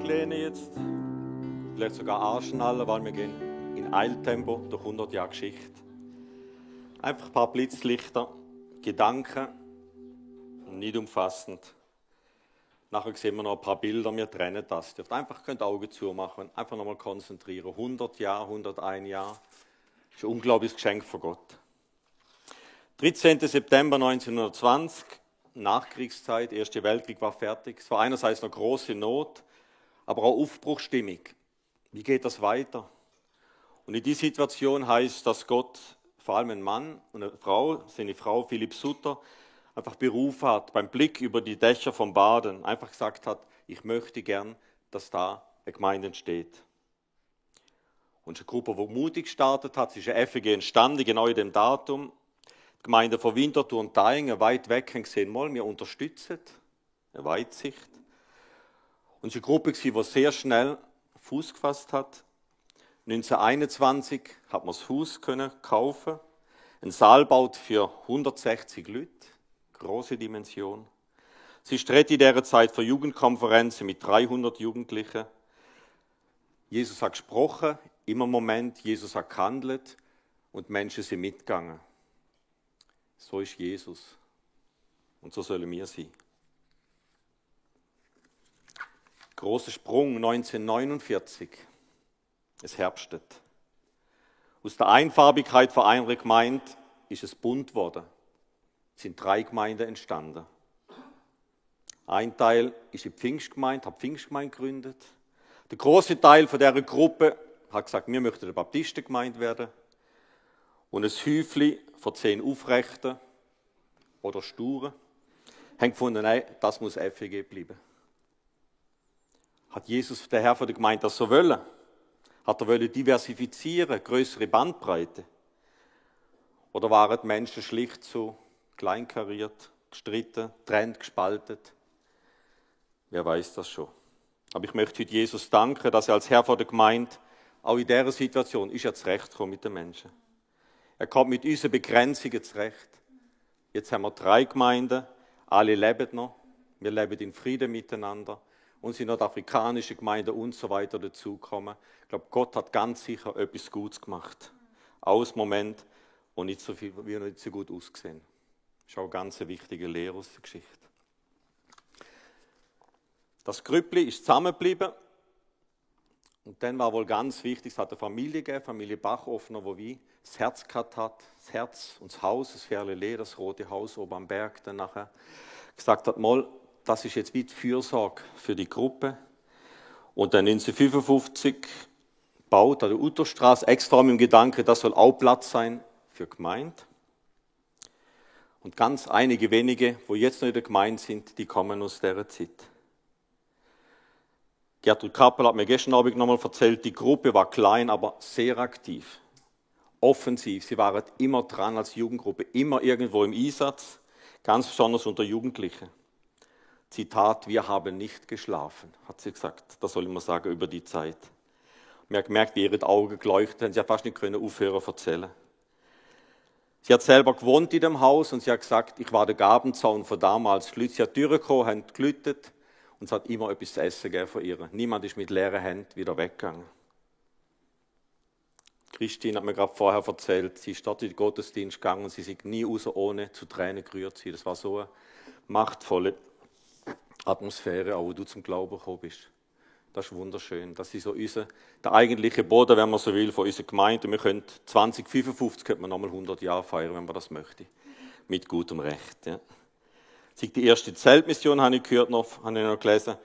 zurücklehnen jetzt, vielleicht sogar anschnallen, weil wir gehen in Eiltempo durch 100 Jahre Geschichte. Einfach ein paar Blitzlichter, Gedanken, nicht umfassend. Nachher sehen wir noch ein paar Bilder, wir trennen das. Ihr dürft einfach die Augen zumachen, einfach nochmal konzentrieren. 100 Jahre, 101 Jahre. Das ist ein unglaubliches Geschenk von Gott. 13. September 1920, Nachkriegszeit, Erster Weltkrieg war fertig. Es war einerseits noch große Not, aber auch Aufbruchsstimmung. Wie geht das weiter? Und in dieser Situation heißt, dass Gott vor allem einen Mann und eine Frau, seine Frau Philipp Sutter, einfach berufen hat, beim Blick über die Dächer von Baden, einfach gesagt hat, ich möchte gern, dass da eine Gemeinde entsteht. Und eine Gruppe, die mutig gestartet hat, ist eine FEG entstanden, genau in dem Datum. Die Gemeinde von Winterthur und Daiingen, weit weg, haben gesehen, mal, wir unterstützen, eine Weitsicht. Und es war eine Gruppe, die sehr schnell Fuß gefasst hat. 1921 hat man das Haus kaufen, ein Saal baut für 160 Leute, große Dimension. Sie ist in dieser Zeit für Jugendkonferenzen mit 300 Jugendlichen. Jesus hat gesprochen, immer im Moment, Jesus hat gehandelt und Menschen sind mitgegangen. So ist Jesus und so sollen wir sein. Großer Sprung 1949. Es herbstet. Aus der Einfarbigkeit von einer Gemeinde ist es bunt geworden. Es sind 3 Gemeinden entstanden. Ein Teil ist die Pfingstgemeinde, hat Pfingstgemeinde gegründet. Der große Teil von dieser Gruppe hat gesagt, wir möchten eine Baptistengemeinde werden. Und ein Häufchen von 10 Aufrechten oder Sturen haben gefunden, nein, das muss FEG bleiben. Hat Jesus, der Herr von der Gemeinde, das so wollen? Hat er wollen diversifizieren, größere Bandbreite? Oder waren die Menschen schlicht so kleinkariert, gestritten, getrennt, gespaltet? Wer weiß das schon. Aber ich möchte heute Jesus danken, dass er als Herr von der Gemeinde auch in dieser Situation ist er zurechtgekommen mit den Menschen. Er kommt mit unseren Begrenzungen zurecht. Jetzt haben wir 3 Gemeinden, alle leben noch, wir leben in Frieden miteinander. Und sind noch afrikanische Gemeinden und so weiter dazugekommen. Ich glaube, Gott hat ganz sicher etwas Gutes gemacht. Aus Moment und nicht so viel, wie nicht so gut ausgesehen. Das ist auch eine ganz wichtige Lehre aus der Geschichte. Das Grüppli ist zusammengeblieben. Und dann war wohl ganz wichtig, es hat eine Familie gegeben, Familie Bachofner, wo wie das Herz gehabt hat. Das Herz und das Haus, das Ferlele, das Rote Haus oben am Berg, dann nachher gesagt hat, mal, das ist jetzt wie die Fürsorge für die Gruppe. Und dann 1955 baut an der Utterstraße extra mit dem Gedanke, das soll auch Platz sein für Gemeinde. Und ganz einige wenige, die jetzt noch in der Gemeinde sind, die kommen aus dieser Zeit. Gertrud Kappel hat mir gestern Abend nochmal erzählt, die Gruppe war klein, aber sehr aktiv. Offensiv, sie waren immer dran als Jugendgruppe, immer irgendwo im Einsatz, ganz besonders unter Jugendlichen. Zitat, wir haben nicht geschlafen, hat sie gesagt. Das soll ich mal sagen über die Zeit. Man hat gemerkt, wie ihre Augen geleuchtet haben. Sie hat fast nicht aufhören zu erzählen. Sie hat selber gewohnt in dem Haus und sie hat gesagt, ich war der Gabenzaun von damals. Die Leute sind durchgekommen, haben gelüttet und es hat immer etwas zu essen gegeben von ihr. Niemand ist mit leeren Händen wieder weggegangen. Christine hat mir gerade vorher erzählt, sie ist dort in den Gottesdienst gegangen und sie ist nie raus, ohne zu Tränen gerührt zu sein. Das war so eine machtvolle Atmosphäre, auch wo du zum Glauben gekommen bist. Das ist wunderschön. Das ist so der eigentliche Boden, wenn man so will, von unserer Gemeinde. Wir können 2055 könnte man nochmal 100 Jahre feiern, wenn man das möchte. Mit gutem Recht. Ja. Die erste Zeltmission habe ich noch gelesen.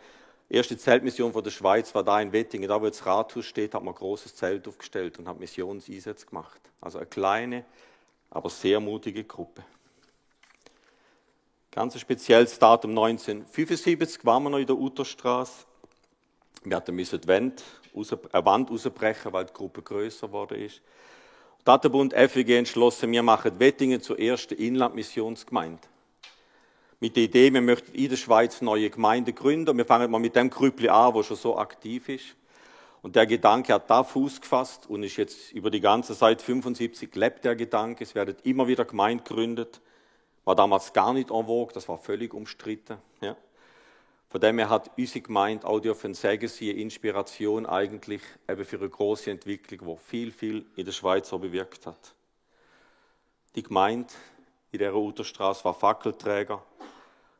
Die erste Zeltmission von der Schweiz war da in Wettingen. Da, wo das Rathaus steht, hat man ein grosses Zelt aufgestellt und hat Missionseinsätze gemacht. Also eine kleine, aber sehr mutige Gruppe. Ganz ein spezielles Datum 1975 waren wir noch in der Utterstraße. Wir hatten die Wand rausbrechen, weil die Gruppe grösser geworden ist. Da hat der Bund FEG entschlossen, wir machen Wettingen zur ersten Inlandmissionsgemeinde. Mit der Idee, wir möchten in der Schweiz neue Gemeinden gründen. Wir fangen mal mit dem Grüppli an, der schon so aktiv ist. Und der Gedanke hat da Fuß gefasst und ist jetzt über die ganze Zeit 75 lebt der Gedanke. Es werden immer wieder Gemeinden gegründet. War damals gar nicht en vogue, das war völlig umstritten. Ja. Von dem her hat unsere Gemeinde auch dürfen sagen, sie eine Inspiration eigentlich eben für eine grosse Entwicklung, die viel in der Schweiz auch bewirkt hat. Die Gemeinde in dieser Uterstraße war Fackelträger.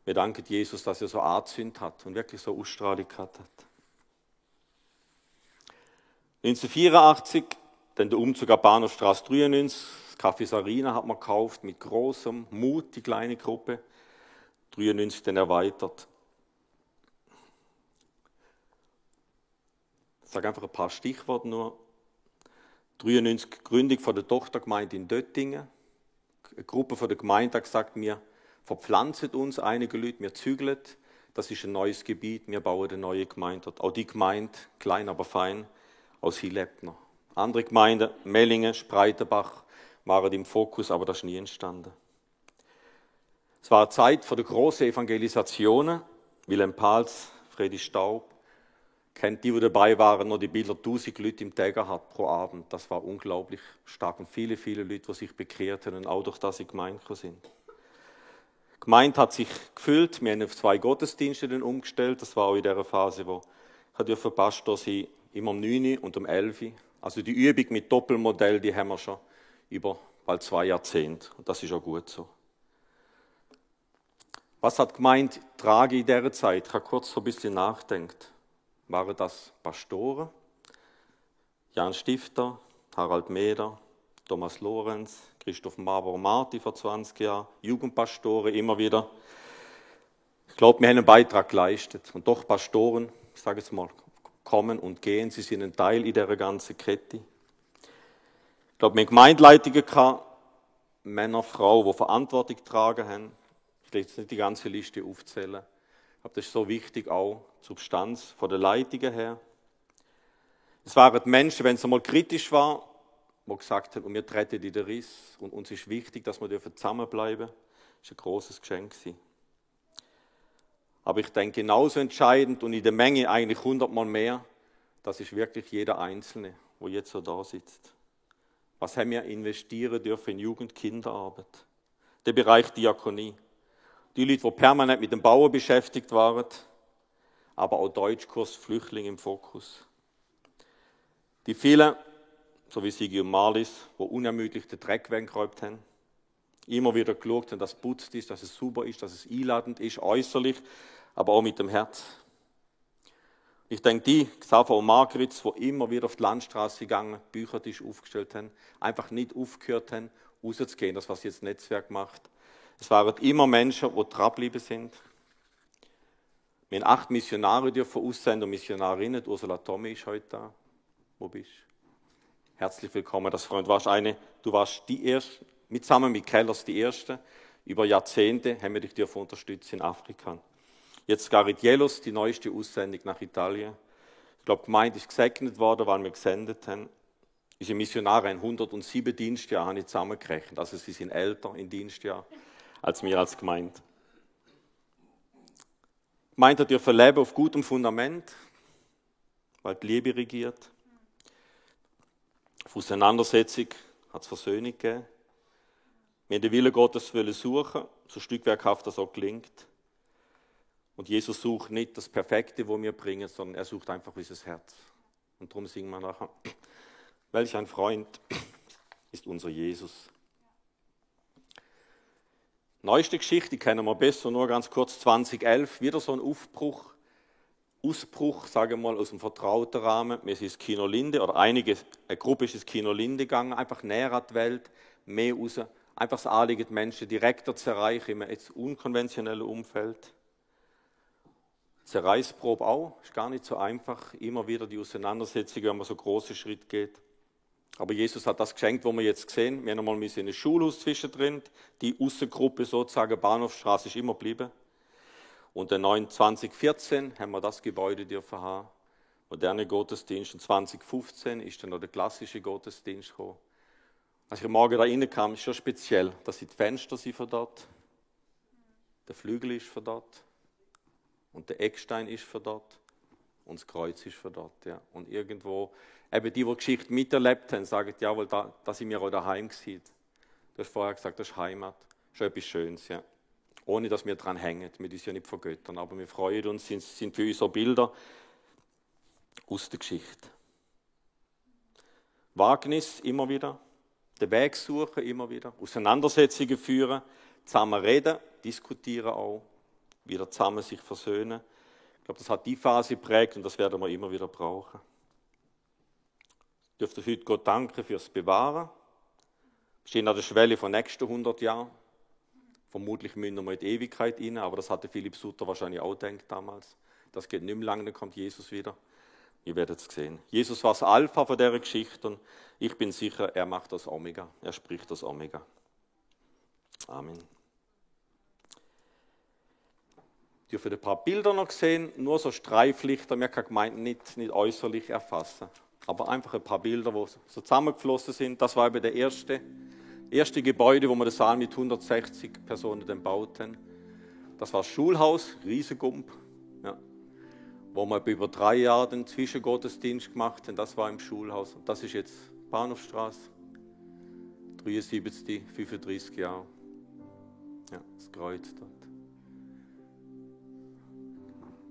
Wir danken Jesus, dass er so angezündet hat und wirklich so Ausstrahlung gehabt hat. 1984, dann der Umzug an Bahnhofstrasse 93, das Café Sarina hat man gekauft, mit großem Mut, die kleine Gruppe. 93 dann erweitert. Ich sage einfach ein paar Stichworte nur. 93 Gründung von der Tochtergemeinde in Döttingen. Eine Gruppe von der Gemeinde hat gesagt, wir verpflanzen uns, einige Leute, wir zügeln. Das ist ein neues Gebiet, wir bauen eine neue Gemeinde dort. Auch die Gemeinde, klein aber fein, aus Hilebner. Andere Gemeinden, Mellingen, Spreitenbach, waren im Fokus, aber das ist nie entstanden. Es war eine Zeit der grossen Evangelisationen. Wilhelm Pals, Fredi Staub. Kennt die dabei waren, noch die Bilder, 1000 Leute im Täger hat pro Abend. Das war unglaublich stark. Und viele Leute, die sich bekehrt haben und auch durch das in die Gemeinde sind. Die Gemeinde hat sich gefüllt. Wir haben auf 2 Gottesdienste dann umgestellt. Das war auch in dieser Phase, wo ich Pastor sein, immer um 9 und um 11. Also die Übung mit Doppelmodell, die haben wir schon über bald 2 Jahrzehnte. Und das ist auch gut so. Was hat die Gemeinde getragen in dieser Zeit? Ich habe kurz so ein bisschen nachgedacht. Waren das Pastoren? Jan Stifter, Harald Meder, Thomas Lorenz, Christoph Marti vor 20 Jahren, Jugendpastoren immer wieder. Ich glaube, wir haben einen Beitrag geleistet. Und doch Pastoren, ich sage jetzt mal, kommen und gehen, sie sind ein Teil in dieser ganzen Kette. Ich glaube, wir haben Gemeindeleitungen gehabt, Männer, Frauen, die Verantwortung getragen haben. Ich will jetzt nicht die ganze Liste aufzählen. Aber das ist so wichtig, auch die Substanz von der Leitungen her. Es waren die Menschen, wenn es einmal kritisch war, die gesagt haben, und wir treten in den Riss und uns ist wichtig, dass wir zusammenbleiben dürfen. Das war ein grosses Geschenk. Aber ich denke, genauso entscheidend und in der Menge eigentlich 100-mal mehr, das ist wirklich jeder Einzelne, der jetzt so da sitzt. Was haben wir investieren dürfen in Jugend-, Kinderarbeit? Der Bereich Diakonie. Die Leute, die permanent mit dem Bauern beschäftigt waren, aber auch Deutschkurs, Flüchtlinge im Fokus. Die vielen, so wie Sigi und Marlis, die unermüdlich den Dreck weggeräumt haben, immer wieder geschaut haben, dass es putzt ist, dass es sauber ist, dass es einladend ist, äußerlich, aber auch mit dem Herz. Ich denke, die, Xaver und Margritz, die immer wieder auf die Landstraße gegangen, Büchertisch aufgestellt haben, einfach nicht aufgehört haben, rauszugehen, das, was jetzt das Netzwerk macht. Es waren immer Menschen, die dran geblieben sind. Wir haben 8 Missionare dürfen aussenden und Missionarinnen. Ursula Tommy ist heute da. Wo bist du? Herzlich willkommen, das Freund. Du warst die Erste, zusammen mit Kellers die Erste. Über Jahrzehnte haben wir dich dürfen unterstützen in Afrika. Jetzt Garit Jelos, die neueste Aussendung nach Italien. Ich glaube, die Gemeinde ist gesegnet worden, weil wir gesendet haben. Unsere Missionare haben 107 Dienstjahre, habe ich zusammengerechnet. Also sie sind älter in Dienstjahr als wir als Gemeinde. Die Gemeinde dürfen leben auf gutem Fundament, weil die Liebe regiert. Auf Auseinandersetzung hat es Versöhnung gegeben. Wir haben den Willen Gottes suchen, so stückwerkhaft das auch gelingt. Und Jesus sucht nicht das Perfekte, das wir bringen, sondern er sucht einfach unser Herz. Und darum singen wir nachher, welch ein Freund ist unser Jesus. Neueste Geschichte kennen wir besser, nur ganz kurz, 2011, wieder so ein Ausbruch, sagen wir mal, aus dem vertrauten Rahmen. Wir sind ins Kino Linde, oder eine Gruppe ist ins Kino Linde gegangen, einfach näher an die Welt, mehr raus, einfach das Anliegen, die Menschen direkter zu erreichen, in einem jetzt unkonventionellen Umfeld. Zerreißprobe auch, ist gar nicht so einfach, immer wieder die Auseinandersetzung, wenn man so große Schritte geht. Aber Jesus hat das geschenkt, was wir jetzt sehen. Wir haben einmal in ein Schulhaus zwischendrin, die Aussengruppe sozusagen, Bahnhofstraße ist immer geblieben. Und dann 2014 haben wir das Gebäude dürfen haben, moderne Gottesdienst. Und 2015 ist dann noch der klassische Gottesdienst gekommen. Als ich am Morgen da reinkam, ist schon speziell, dass die Fenster sind von dort, der Flügel ist von dort und der Eckstein ist von dort und das Kreuz ist von dort. Ja. Und irgendwo, eben die Geschichte miterlebt haben, sagen, jawohl, da sind wir auch daheim gewesen. Du hast vorher gesagt, das ist Heimat. Schon etwas Schönes, ja. Ohne, dass wir dran hängen. Wir uns ja nicht vergöttern, aber wir freuen uns, sind für uns so Bilder aus der Geschichte. Wagnis immer wieder, den Weg suchen immer wieder, Auseinandersetzungen führen, zusammen reden, diskutieren auch, wieder zusammen sich versöhnen. Ich glaube, das hat die Phase geprägt und das werden wir immer wieder brauchen. Ich dürfte heute Gott danken fürs Bewahren. Wir stehen an der Schwelle von nächsten 100 Jahren. Vermutlich müssen wir in die Ewigkeit rein, aber das hatte Philipp Sutter wahrscheinlich auch gedacht damals. Das geht nicht mehr lange, dann kommt Jesus wieder. Ihr werdet es sehen. Jesus war das Alpha von dieser Geschichte und ich bin sicher, er macht das Omega. Er spricht das Omega. Amen. Ihr dürft ein paar Bilder noch sehen, nur so Streiflichter, wir können Gemeinden nicht äußerlich erfassen. Aber einfach ein paar Bilder, die so zusammengeflossen sind. Das war eben der erste Gebäude, wo wir den Saal mit 160 Personen dann bauten. Das war das Schulhaus, Riesengump, ja, wo wir über 3 Jahre den Zwischengottesdienst gemacht haben. Das war im Schulhaus. Und das ist jetzt Bahnhofstraße, 73, 35 Jahre. Ja, das Kreuz dort.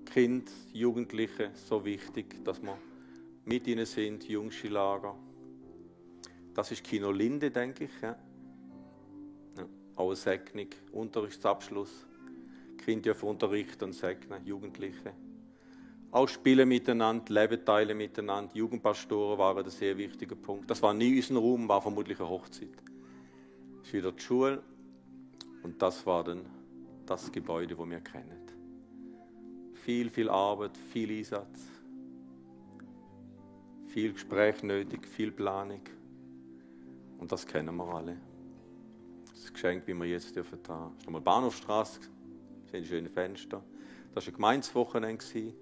Kind, Jugendliche, so wichtig, dass wir mit ihnen sind, Jungschi-Lager. Das ist Kino Linde, denke ich. Ja. Ja, auch eine Segnung, Unterrichtsabschluss. Kinder dürfen unterrichten und segnen, Jugendliche. Auch spielen miteinander, Leben teilen miteinander. Jugendpastoren waren ein sehr wichtiger Punkt. Das war nie unser Raum, war vermutlich eine Hochzeit. Das ist wieder die Schule und das war dann das Gebäude, das wir kennen. Viel Arbeit, viel Einsatz, viel Gespräch nötig, viel Planung. Und das kennen wir alle. Das Geschenk, wie wir jetzt dürfen haben. Das ist nochmal Bahnhofstraße, sehen schöne Fenster. Das war ein Gemeinswochenende.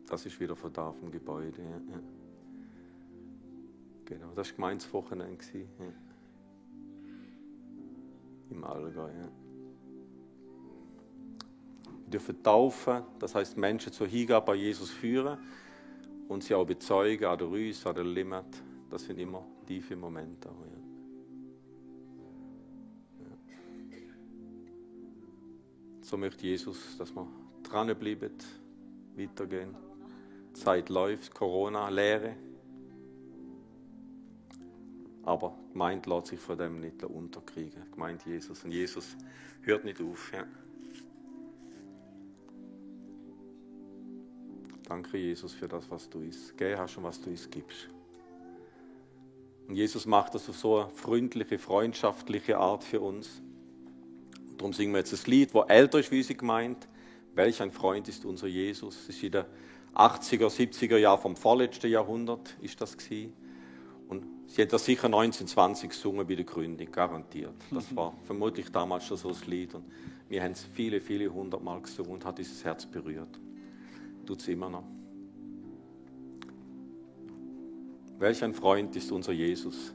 Das ist wieder von da vom Gebäude. Ja. Genau, das war Gemeinswochenende. Ja. Im Allgäu. Ja. Wir dürfen taufen, das heisst Menschen zur Hingabe an Jesus führen und sie auch bezeugen an der Rüss, an der Limmat. Das sind immer tiefe Momente. Auch, ja. Ja. So möchte Jesus, dass wir dranbleiben, weitergehen. Die Zeit läuft, Corona, Lehre. Aber die Gemeinde lässt sich von dem nicht unterkriegen. Die Gemeinde Jesus. Und Jesus hört nicht auf. Ja. Danke, Jesus, für das, was du uns gegeben hast und was du uns gibst. Und Jesus macht das auf so eine freundliche, freundschaftliche Art für uns. Und darum singen wir jetzt ein Lied, das älter ist wie unsere Gemeinde. Welch ein Freund ist unser Jesus. Das ist in den 80er, 70er Jahren vom vorletzten Jahrhundert ist das gewesen. Und sie hat das sicher 1920 gesungen bei der Gründung, garantiert. Das war vermutlich damals schon so das Lied. Und wir haben es viele 100 Mal gesungen und hat dieses Herz berührt. Tut es immer noch. Welch ein Freund ist unser Jesus.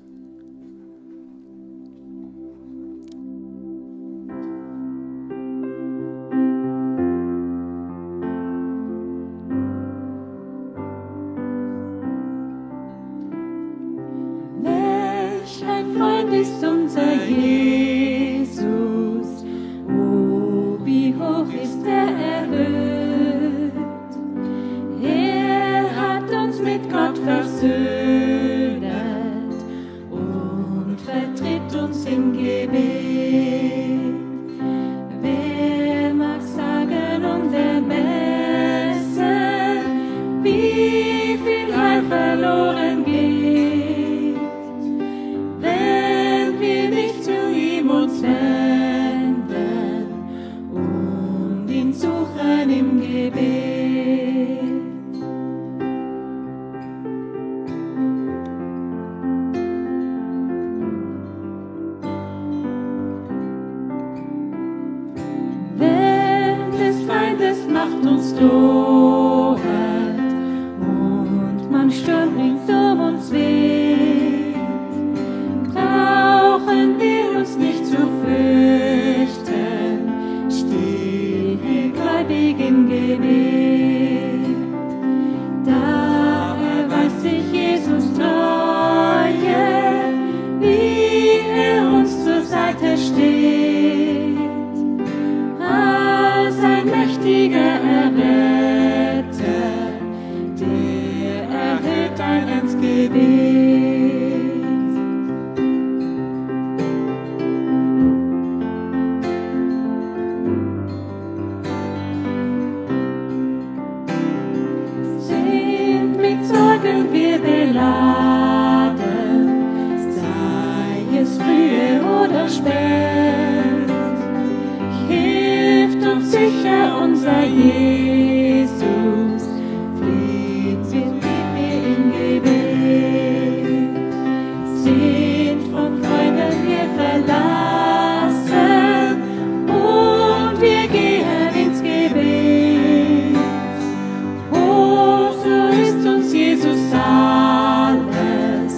Welch ein Freund ist unser Jesus. Oh, wie hoch ist er erhöht. Mit Gott versöhnet und vertritt uns im Gebet. Wer mag sagen und wer messen, wie viel Heil verloren geht, wenn wir nicht zu ihm uns wenden und ihn suchen im Gebet. Drohet und man stürmt rings um uns weht, brauchen wir uns nicht zu fürchten, stillgläubig im Gebet. Da erweist sich Jesus Treue, wie allmächtige Erretter, der erhört dein Ernstgebet. Sind mit Sorgen wir beladen, sei es frühe oder spät, hilft uns sicher unser Jesus, fleht sind wir im Gebet, sind von Freunden wir verlassen und wir gehen ins Gebet. Oh, so ist uns Jesus alles,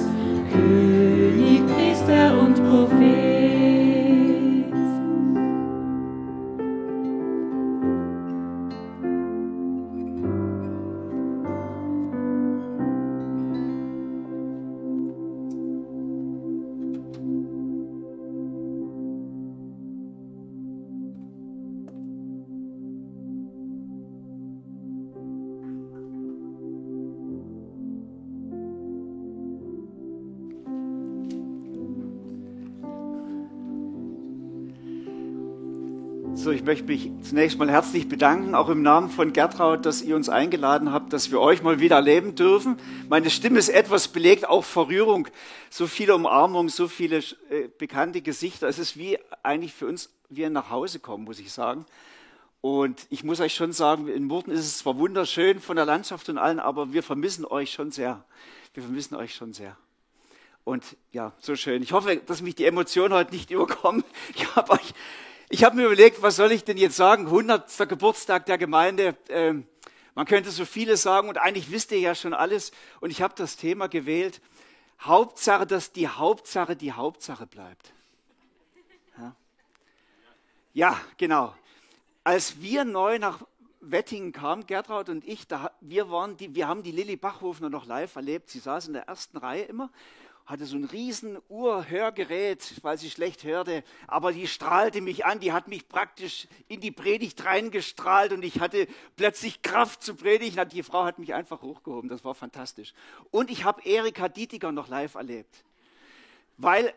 König, Priester und Prophet. So, ich möchte mich zunächst mal herzlich bedanken, auch im Namen von Gertraud, dass ihr uns eingeladen habt, dass wir euch mal wieder erleben dürfen. Meine Stimme ist etwas belegt, auch vor Rührung. So viele Umarmungen, so viele bekannte Gesichter. Es ist wie eigentlich für uns, wie ein Nachhausekommen, muss ich sagen. Und ich muss euch schon sagen, in Murten ist es zwar wunderschön von der Landschaft und allen, aber wir vermissen euch schon sehr. Wir vermissen euch schon sehr. Und ja, so schön. Ich hoffe, dass mich die Emotionen heute nicht überkommen. Ich habe mir überlegt, was soll ich denn jetzt sagen? 100. Geburtstag der Gemeinde. Man könnte so vieles sagen und eigentlich wisst ihr ja schon alles. Und ich habe das Thema gewählt. Hauptsache, dass die Hauptsache bleibt. Ja, genau. Als wir neu nach Wettingen kamen, Gertraud und ich, wir haben die Lilly Bachhofner noch live erlebt. Sie saß in der ersten Reihe immer. Hatte so ein riesen Urhörgerät, weil sie schlecht hörte, aber die strahlte mich an, die hat mich praktisch in die Predigt reingestrahlt und ich hatte plötzlich Kraft zu predigen. Die Frau hat mich einfach hochgehoben, das war fantastisch. Und ich habe Erika Dietiger noch live erlebt, weil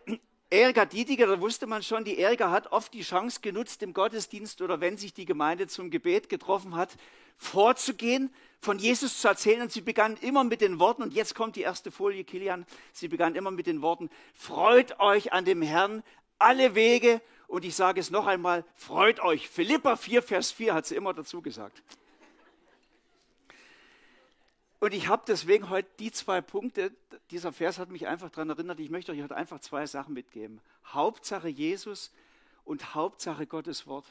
Erika Dietiger, da wusste man schon, die Erika hat oft die Chance genutzt im Gottesdienst oder wenn sich die Gemeinde zum Gebet getroffen hat, vorzugehen, von Jesus zu erzählen und sie begann immer mit den Worten, und jetzt kommt die erste Folie, Kilian, sie begann immer mit den Worten, freut euch an dem Herrn alle Wege, und ich sage es noch einmal, freut euch. Philipper 4, Vers 4 hat sie immer dazu gesagt. Und ich habe deswegen heute die 2 Punkte, dieser Vers hat mich einfach daran erinnert, ich möchte euch heute einfach 2 Sachen mitgeben. Hauptsache Jesus und Hauptsache Gottes Wort.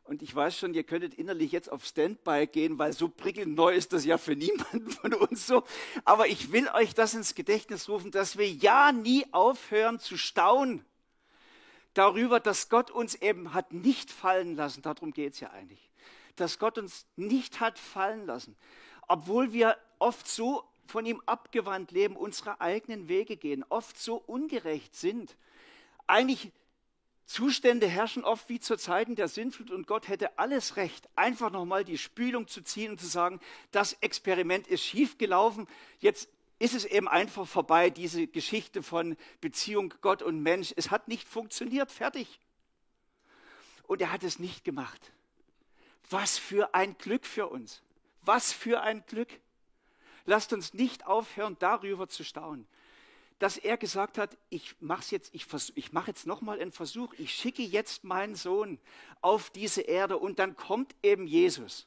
Und ich weiß schon, ihr könntet innerlich jetzt auf Standby gehen, weil so prickelnd neu ist das ja für niemanden von uns so. Aber ich will euch das ins Gedächtnis rufen, dass wir ja nie aufhören zu staunen darüber, dass Gott uns eben hat nicht fallen lassen. Darum geht es ja eigentlich. Dass Gott uns nicht hat fallen lassen. Obwohl wir oft so von ihm abgewandt leben, unsere eigenen Wege gehen, oft so ungerecht sind. Eigentlich Zustände herrschen oft wie zu Zeiten der Sintflut und Gott hätte alles Recht, einfach nochmal die Spülung zu ziehen und zu sagen, das Experiment ist schief gelaufen, jetzt ist es eben einfach vorbei, diese Geschichte von Beziehung Gott und Mensch. Es hat nicht funktioniert, fertig. Und er hat es nicht gemacht. Was für ein Glück für uns. Was für ein Glück. Lasst uns nicht aufhören, darüber zu staunen, dass er gesagt hat, ich mache jetzt nochmal einen Versuch, ich schicke jetzt meinen Sohn auf diese Erde und dann kommt eben Jesus.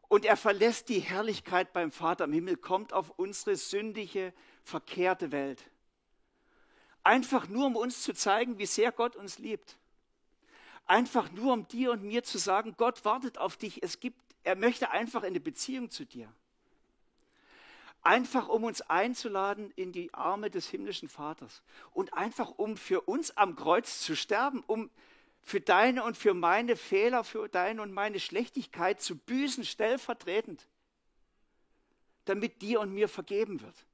Und er verlässt die Herrlichkeit beim Vater im Himmel, kommt auf unsere sündige, verkehrte Welt. Einfach nur, um uns zu zeigen, wie sehr Gott uns liebt. Einfach nur, um dir und mir zu sagen, Gott wartet auf dich. Er möchte einfach eine Beziehung zu dir. Einfach, um uns einzuladen in die Arme des himmlischen Vaters. Und einfach, um für uns am Kreuz zu sterben, um für deine und für meine Fehler, für deine und meine Schlechtigkeit zu büßen, stellvertretend. Damit dir und mir vergeben wird.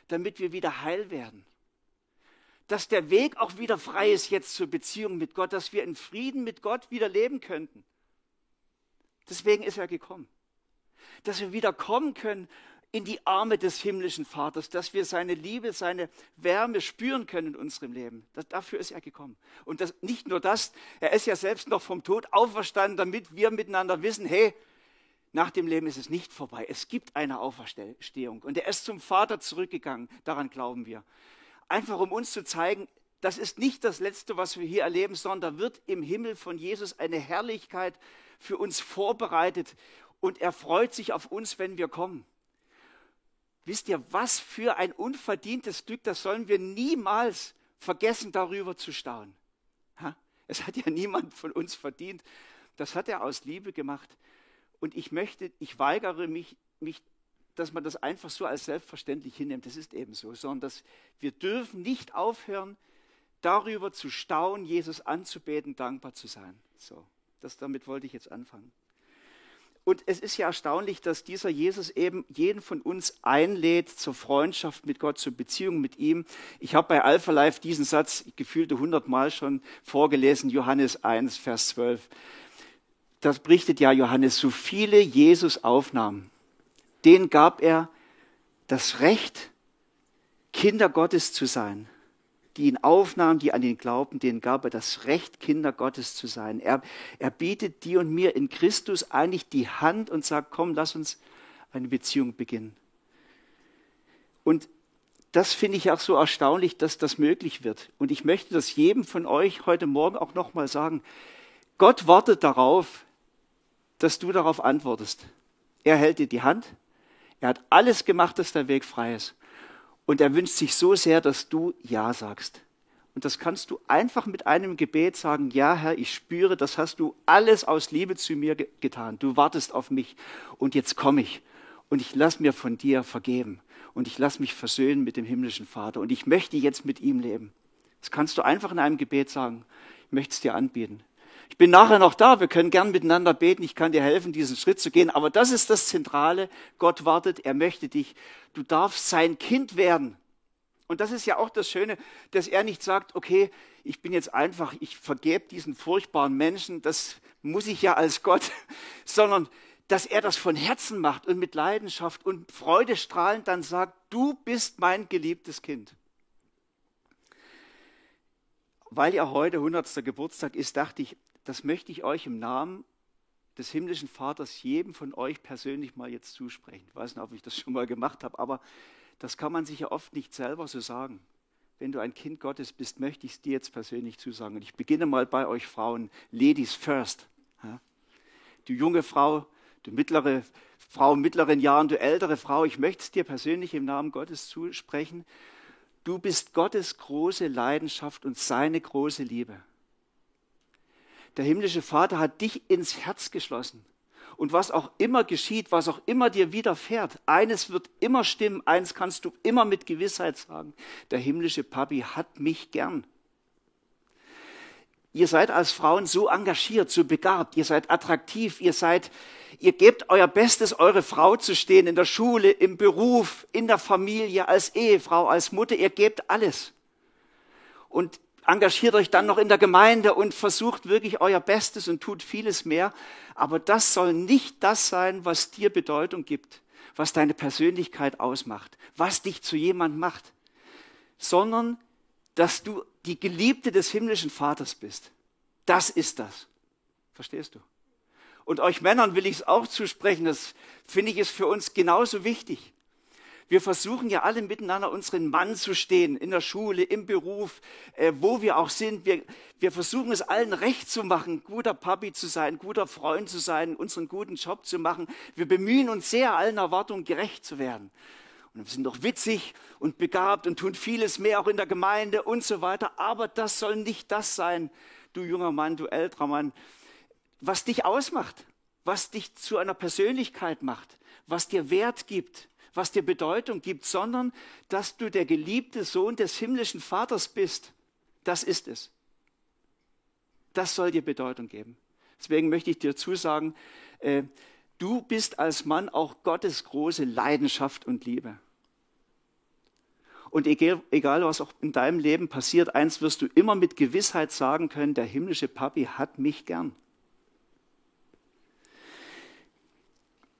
Damit wir wieder heil werden. Dass der Weg auch wieder frei ist jetzt zur Beziehung mit Gott, dass wir in Frieden mit Gott wieder leben könnten. Deswegen ist er gekommen. Dass wir wieder kommen können in die Arme des himmlischen Vaters, dass wir seine Liebe, seine Wärme spüren können in unserem Leben. Dafür ist er gekommen. Und nicht nur das, er ist ja selbst noch vom Tod auferstanden, damit wir miteinander wissen, hey, nach dem Leben ist es nicht vorbei. Es gibt eine Auferstehung. Und er ist zum Vater zurückgegangen. Daran glauben wir. Einfach um uns zu zeigen, das ist nicht das Letzte, was wir hier erleben, sondern da wird im Himmel von Jesus eine Herrlichkeit für uns vorbereitet. Und er freut sich auf uns, wenn wir kommen. Wisst ihr, was für ein unverdientes Glück, das sollen wir niemals vergessen, darüber zu staunen. Es hat ja niemand von uns verdient. Das hat er aus Liebe gemacht. Und ich weigere mich, dass man das einfach so als selbstverständlich hinnimmt. Das ist eben so. Sondern wir dürfen nicht aufhören, darüber zu staunen, Jesus anzubeten, dankbar zu sein. So, damit wollte ich jetzt anfangen. Und es ist ja erstaunlich, dass dieser Jesus eben jeden von uns einlädt zur Freundschaft mit Gott, zur Beziehung mit ihm. Ich habe bei Alpha Life diesen Satz gefühlte 100 Mal schon vorgelesen, Johannes 1, Vers 12. Das berichtet ja Johannes, so viele Jesus aufnahmen, denen gab er das Recht, Kinder Gottes zu sein. Die ihn aufnahmen, die an ihn glaubten, denen gab er das Recht, Kinder Gottes zu sein. Er bietet dir und mir in Christus eigentlich die Hand und sagt, komm, lass uns eine Beziehung beginnen. Und das finde ich auch so erstaunlich, dass das möglich wird. Und ich möchte das jedem von euch heute Morgen auch nochmal sagen. Gott wartet darauf, dass du darauf antwortest. Er hält dir die Hand. Er hat alles gemacht, dass der Weg frei ist. Und er wünscht sich so sehr, dass du Ja sagst. Und das kannst du einfach mit einem Gebet sagen, ja Herr, ich spüre, das hast du alles aus Liebe zu mir getan. Du wartest auf mich und jetzt komme ich. Und ich lasse mir von dir vergeben. Und ich lasse mich versöhnen mit dem himmlischen Vater. Und ich möchte jetzt mit ihm leben. Das kannst du einfach in einem Gebet sagen. Ich möchte es dir anbieten. Ich bin nachher noch da, wir können gern miteinander beten, ich kann dir helfen, diesen Schritt zu gehen, aber das ist das Zentrale, Gott wartet, er möchte dich, du darfst sein Kind werden. Und das ist ja auch das Schöne, dass er nicht sagt, okay, ich vergebe diesen furchtbaren Menschen, das muss ich ja als Gott, sondern dass er das von Herzen macht und mit Leidenschaft und freudestrahlend dann sagt, du bist mein geliebtes Kind. Weil ja heute 100. Geburtstag ist, dachte ich, das möchte ich euch im Namen des himmlischen Vaters jedem von euch persönlich mal jetzt zusprechen. Ich weiß nicht, ob ich das schon mal gemacht habe, aber das kann man sich ja oft nicht selber so sagen. Wenn du ein Kind Gottes bist, möchte ich es dir jetzt persönlich zusagen. Und ich beginne mal bei euch Frauen, Ladies first. Ja? Du junge Frau, du mittlere Frau in mittleren Jahren, du ältere Frau, ich möchte es dir persönlich im Namen Gottes zusprechen. Du bist Gottes große Leidenschaft und seine große Liebe. Der himmlische Vater hat dich ins Herz geschlossen. Und was auch immer geschieht, was auch immer dir widerfährt, eines wird immer stimmen, eins kannst du immer mit Gewissheit sagen. Der himmlische Papi hat mich gern. Ihr seid als Frauen so engagiert, so begabt, ihr seid attraktiv, ihr gebt euer Bestes, eure Frau zu stehen, in der Schule, im Beruf, in der Familie, als Ehefrau, als Mutter, ihr gebt alles. Und engagiert euch dann noch in der Gemeinde und versucht wirklich euer Bestes und tut vieles mehr. Aber das soll nicht das sein, was dir Bedeutung gibt, was deine Persönlichkeit ausmacht, was dich zu jemandem macht, sondern dass du die Geliebte des himmlischen Vaters bist. Das ist das. Verstehst du? Und euch Männern will ich es auch zusprechen, das finde ich ist für uns genauso wichtig. Wir versuchen ja alle miteinander unseren Mann zu stehen, in der Schule, im Beruf, wo wir auch sind. Wir versuchen es allen recht zu machen, guter Papi zu sein, guter Freund zu sein, unseren guten Job zu machen. Wir bemühen uns sehr, allen Erwartungen gerecht zu werden. Und wir sind doch witzig und begabt und tun vieles mehr auch in der Gemeinde und so weiter. Aber das soll nicht das sein, du junger Mann, du älterer Mann, was dich ausmacht, was dich zu einer Persönlichkeit macht, was dir Wert gibt, was dir Bedeutung gibt, sondern dass du der geliebte Sohn des himmlischen Vaters bist. Das ist es. Das soll dir Bedeutung geben. Deswegen möchte ich dir zusagen, du bist als Mann auch Gottes große Leidenschaft und Liebe. Und egal was auch in deinem Leben passiert, eins wirst du immer mit Gewissheit sagen können, der himmlische Papi hat mich gern.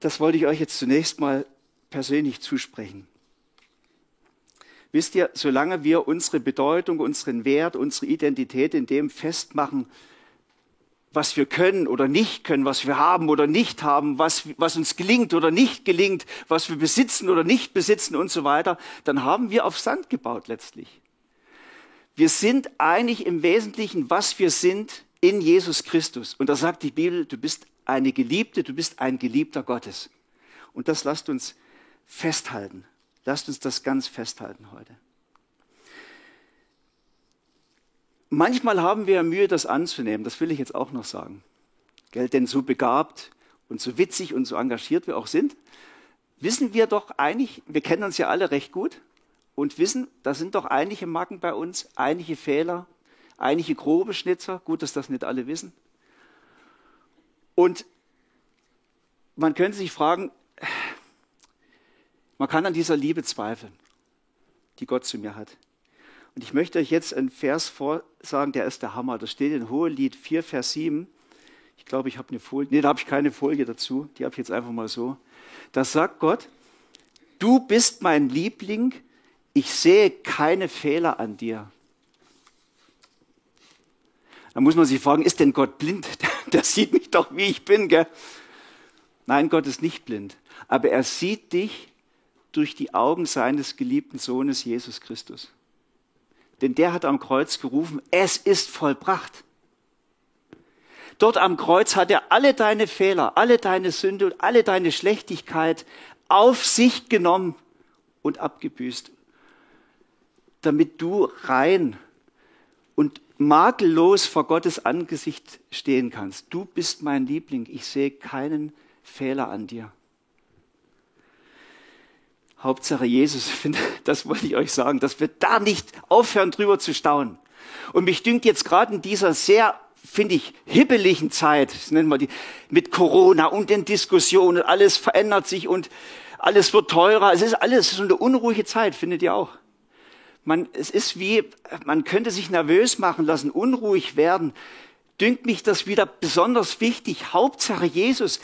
Das wollte ich euch jetzt zunächst mal persönlich zusprechen. Wisst ihr, solange wir unsere Bedeutung, unseren Wert, unsere Identität in dem festmachen, was wir können oder nicht können, was wir haben oder nicht haben, was uns gelingt oder nicht gelingt, was wir besitzen oder nicht besitzen und so weiter, dann haben wir auf Sand gebaut letztlich. Wir sind eigentlich im Wesentlichen, was wir sind, in Jesus Christus. Und da sagt die Bibel, du bist eine Geliebte, du bist ein Geliebter Gottes. Und das lasst uns festhalten. Lasst uns das ganz festhalten heute. Manchmal haben wir Mühe, das anzunehmen, das will ich jetzt auch noch sagen. Gell? Denn so begabt und so witzig und so engagiert wir auch sind, wissen wir doch eigentlich, wir kennen uns ja alle recht gut und wissen, da sind doch einige Macken bei uns, einige Fehler, einige grobe Schnitzer, gut, dass das nicht alle wissen. Und man könnte sich fragen, man kann an dieser Liebe zweifeln, die Gott zu mir hat. Und ich möchte euch jetzt einen Vers vorsagen, der ist der Hammer. Das steht in Hohelied 4, Vers 7. Ich glaube, ich habe eine Folie. Nee, da habe ich keine Folie dazu. Die habe ich jetzt einfach mal so. Da sagt Gott, du bist mein Liebling, ich sehe keine Fehler an dir. Da muss man sich fragen, ist denn Gott blind? Der sieht mich doch, wie ich bin, gell? Nein, Gott ist nicht blind. Aber er sieht dich durch die Augen seines geliebten Sohnes Jesus Christus. Denn der hat am Kreuz gerufen, es ist vollbracht. Dort am Kreuz hat er alle deine Fehler, alle deine Sünde und alle deine Schlechtigkeit auf sich genommen und abgebüßt, damit du rein und makellos vor Gottes Angesicht stehen kannst. Du bist mein Liebling, ich sehe keinen Fehler an dir. Hauptsache Jesus, das wollte ich euch sagen, dass wir da nicht aufhören, drüber zu staunen. Und mich dünkt jetzt gerade in dieser sehr, finde ich, hibbeligen Zeit, das nennen wir die, mit Corona und den Diskussionen, alles verändert sich und alles wird teurer. Es ist alles so eine unruhige Zeit, findet ihr auch? Es ist wie, man könnte sich nervös machen lassen, unruhig werden. Dünkt mich das wieder besonders wichtig. Hauptsache Jesus.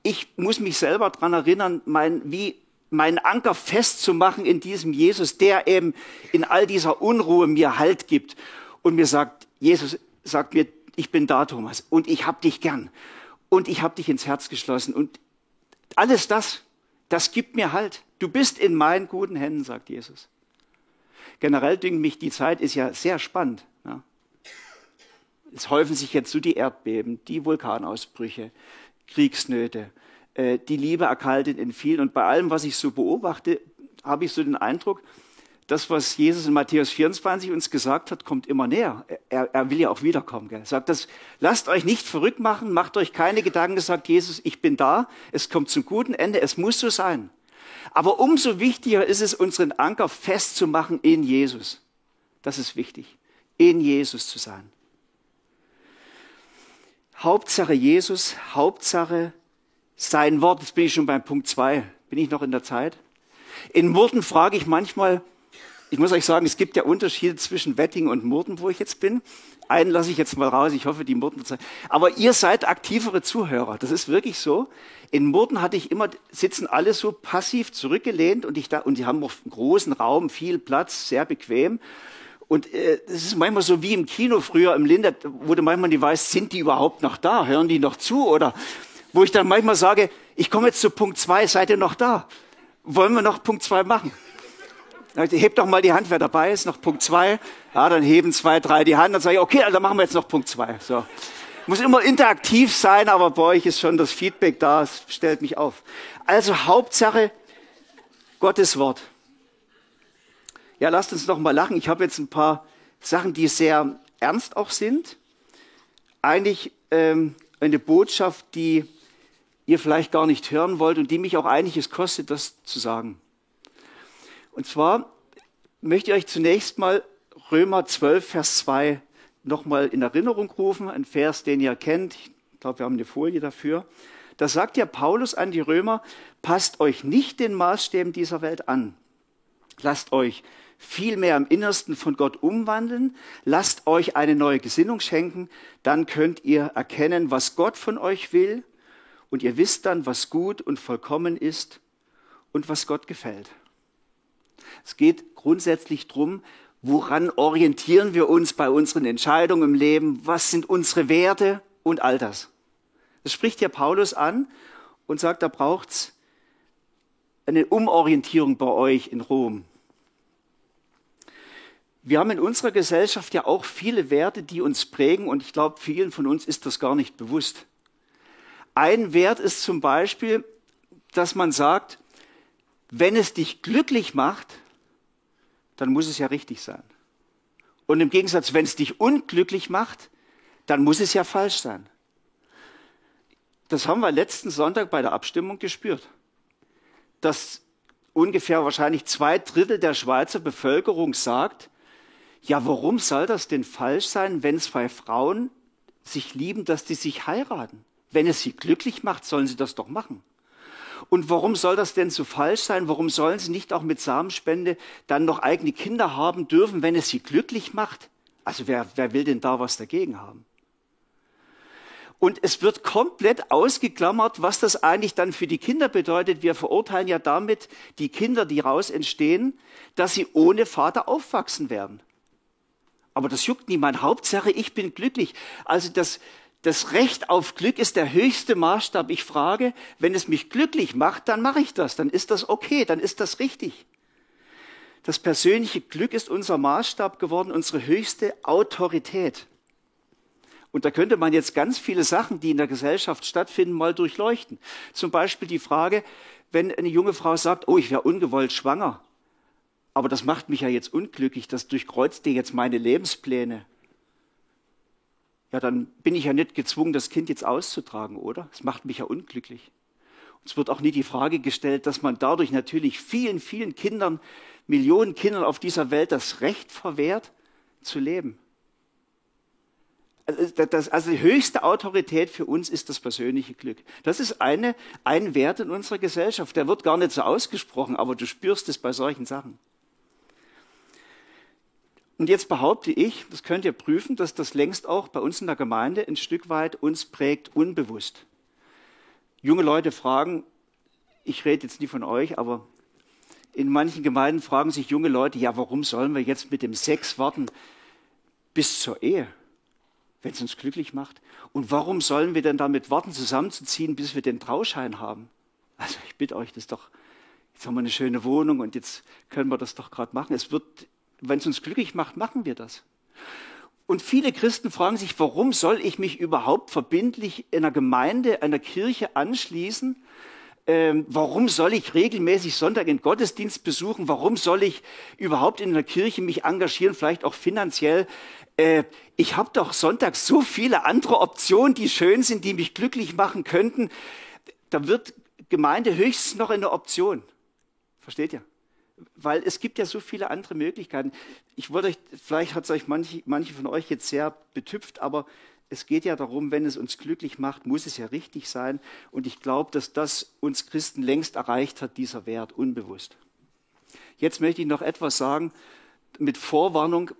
Ich muss mich selber daran erinnern, meinen Anker festzumachen in diesem Jesus, der eben in all dieser Unruhe mir Halt gibt und mir sagt, Jesus sagt mir, ich bin da, Thomas, und ich hab dich gern und ich hab dich ins Herz geschlossen und alles das gibt mir Halt. Du bist in meinen guten Händen, sagt Jesus. Generell dünkt mich, die Zeit ist ja sehr spannend. Ja. Es häufen sich jetzt so die Erdbeben, die Vulkanausbrüche, Kriegsnöte, die Liebe erkaltet in vielen. Und bei allem, was ich so beobachte, habe ich so den Eindruck, das, was Jesus in Matthäus 24 uns gesagt hat, kommt immer näher. Er will ja auch wiederkommen. Gell? Er sagt, lasst euch nicht verrückt machen, macht euch keine Gedanken, sagt Jesus, ich bin da, es kommt zum guten Ende, es muss so sein. Aber umso wichtiger ist es, unseren Anker festzumachen in Jesus. Das ist wichtig, in Jesus zu sein. Hauptsache Jesus, Hauptsache sein Wort. Jetzt bin ich schon beim Punkt 2. Bin ich noch in der Zeit? In Murten frage ich manchmal, ich muss euch sagen, es gibt ja Unterschiede zwischen Wettingen und Murten, wo ich jetzt bin. Einen lasse ich jetzt mal raus, ich hoffe, die Murten. Aber ihr seid aktivere Zuhörer, das ist wirklich so. In Murten sitzen alle so passiv zurückgelehnt und die haben auch einen großen Raum, viel Platz, sehr bequem. Und es ist manchmal so wie im Kino früher im Lindert, wo du manchmal nicht weißt, sind die überhaupt noch da? Hören die noch zu? Oder wo ich dann manchmal sage, ich komme jetzt zu Punkt 2, seid ihr noch da? Wollen wir noch Punkt 2 machen? Hebt doch mal die Hand, wer dabei ist, noch Punkt 2. Ja, dann heben 2, 3 die Hand, dann sage ich, okay, dann machen wir jetzt noch Punkt 2. So. Muss immer interaktiv sein, aber bei euch ist schon das Feedback da, es stellt mich auf. Also Hauptsache Gottes Wort. Ja, lasst uns noch mal lachen. Ich habe jetzt ein paar Sachen, die sehr ernst auch sind. Eigentlich eine Botschaft, die ihr vielleicht gar nicht hören wollt und die mich auch einiges kostet, das zu sagen. Und zwar möchte ich euch zunächst mal Römer 12, Vers 2 nochmal in Erinnerung rufen. Ein Vers, den ihr kennt. Ich glaube, wir haben eine Folie dafür. Da sagt ja Paulus an die Römer, passt euch nicht den Maßstäben dieser Welt an. Lasst euch vielmehr im Innersten von Gott umwandeln. Lasst euch eine neue Gesinnung schenken. Dann könnt ihr erkennen, was Gott von euch will und ihr wisst dann, was gut und vollkommen ist und was Gott gefällt. Es geht grundsätzlich darum, woran orientieren wir uns bei unseren Entscheidungen im Leben, was sind unsere Werte und all das. Das spricht hier Paulus an und sagt, da braucht es eine Umorientierung bei euch in Rom. Wir haben in unserer Gesellschaft ja auch viele Werte, die uns prägen und ich glaube, vielen von uns ist das gar nicht bewusst. Ein Wert ist zum Beispiel, dass man sagt, wenn es dich glücklich macht, dann muss es ja richtig sein. Und im Gegensatz, wenn es dich unglücklich macht, dann muss es ja falsch sein. Das haben wir letzten Sonntag bei der Abstimmung gespürt, dass ungefähr wahrscheinlich 2/3 der Schweizer Bevölkerung sagt, ja, warum soll das denn falsch sein, wenn 2 Frauen sich lieben, dass die sich heiraten? Wenn es sie glücklich macht, sollen sie das doch machen. Und warum soll das denn so falsch sein? Warum sollen sie nicht auch mit Samenspende dann noch eigene Kinder haben dürfen, wenn es sie glücklich macht? Also wer will denn da was dagegen haben? Und es wird komplett ausgeklammert, was das eigentlich dann für die Kinder bedeutet. Wir verurteilen ja damit die Kinder, die raus entstehen, dass sie ohne Vater aufwachsen werden. Aber das juckt niemand. Hauptsache, ich bin glücklich. Also das Recht auf Glück ist der höchste Maßstab. Ich frage, wenn es mich glücklich macht, dann mache ich das. Dann ist das okay, dann ist das richtig. Das persönliche Glück ist unser Maßstab geworden, unsere höchste Autorität. Und da könnte man jetzt ganz viele Sachen, die in der Gesellschaft stattfinden, mal durchleuchten. Zum Beispiel die Frage, wenn eine junge Frau sagt, oh, ich wäre ungewollt schwanger, aber das macht mich ja jetzt unglücklich, das durchkreuzt dir jetzt meine Lebenspläne. Ja, dann bin ich ja nicht gezwungen, das Kind jetzt auszutragen, oder? Das macht mich ja unglücklich. Und es wird auch nie die Frage gestellt, dass man dadurch natürlich vielen, vielen Kindern, Millionen Kindern auf dieser Welt das Recht verwehrt, zu leben. Also die höchste Autorität für uns ist das persönliche Glück. Das ist ein Wert in unserer Gesellschaft. Der wird gar nicht so ausgesprochen, aber du spürst es bei solchen Sachen. Und jetzt behaupte ich, das könnt ihr prüfen, dass das längst auch bei uns in der Gemeinde ein Stück weit uns prägt, unbewusst. Junge Leute fragen, ich rede jetzt nie von euch, aber in manchen Gemeinden fragen sich junge Leute, ja, warum sollen wir jetzt mit dem Sex warten bis zur Ehe, wenn es uns glücklich macht? Und warum sollen wir denn damit warten, zusammenzuziehen, bis wir den Trauschein haben? Also ich bitte euch, das ist doch, jetzt haben wir eine schöne Wohnung und jetzt können wir das doch gerade machen. Wenn es uns glücklich macht, machen wir das. Und viele Christen fragen sich, warum soll ich mich überhaupt verbindlich in einer Gemeinde, einer Kirche anschließen? Warum soll ich regelmäßig Sonntag in Gottesdienst besuchen? Warum soll ich überhaupt in einer Kirche mich engagieren, vielleicht auch finanziell? Ich habe doch Sonntag so viele andere Optionen, die schön sind, die mich glücklich machen könnten. Da wird Gemeinde höchstens noch eine Option. Versteht ihr? Weil es gibt ja so viele andere Möglichkeiten. Vielleicht hat es euch manche von euch jetzt sehr betüpft, aber es geht ja darum, wenn es uns glücklich macht, muss es ja richtig sein. Und ich glaube, dass das uns Christen längst erreicht hat, dieser Wert, unbewusst. Jetzt möchte ich noch etwas sagen mit Vorwarnung.